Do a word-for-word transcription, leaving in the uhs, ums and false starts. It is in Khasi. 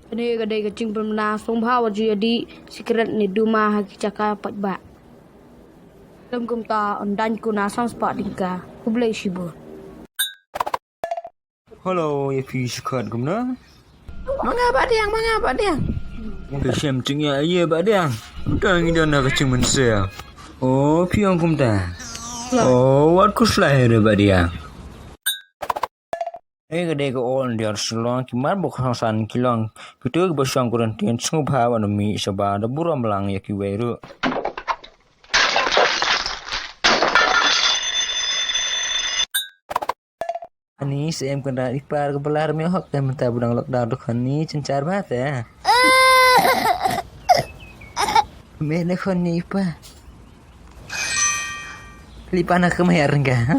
Kane ka dei ka jingpynbna sngewbha wat ju ïadih sikret ne duma ha ki jaka paidbah. Lem kumta yn daiñ kuna san spah tyngka. Khublei shibun. Hello, ïa phi shikhar kumno? Ma nga Bah Diang, ma nga Bah Diang. Phi shem jingïa ïa Bah Diang. Dang ïa na ka jingmynsaw. Oh, phi ong kumta. Oh, wat khuslai re Bah Diang. Eh, ka dei ka ol ndiar Shillong ki mar bok hangsan ki long. Kitu ki ba shong quarantine sngewbha wan mi saba da burom lang ïa ki wei ruh. Ani se em kan da ipar ka balar me hok kan mynta budang lockdown tu khon ni chenchar ba te. Me ne khon ni ipa. Lipa na kemai arengga.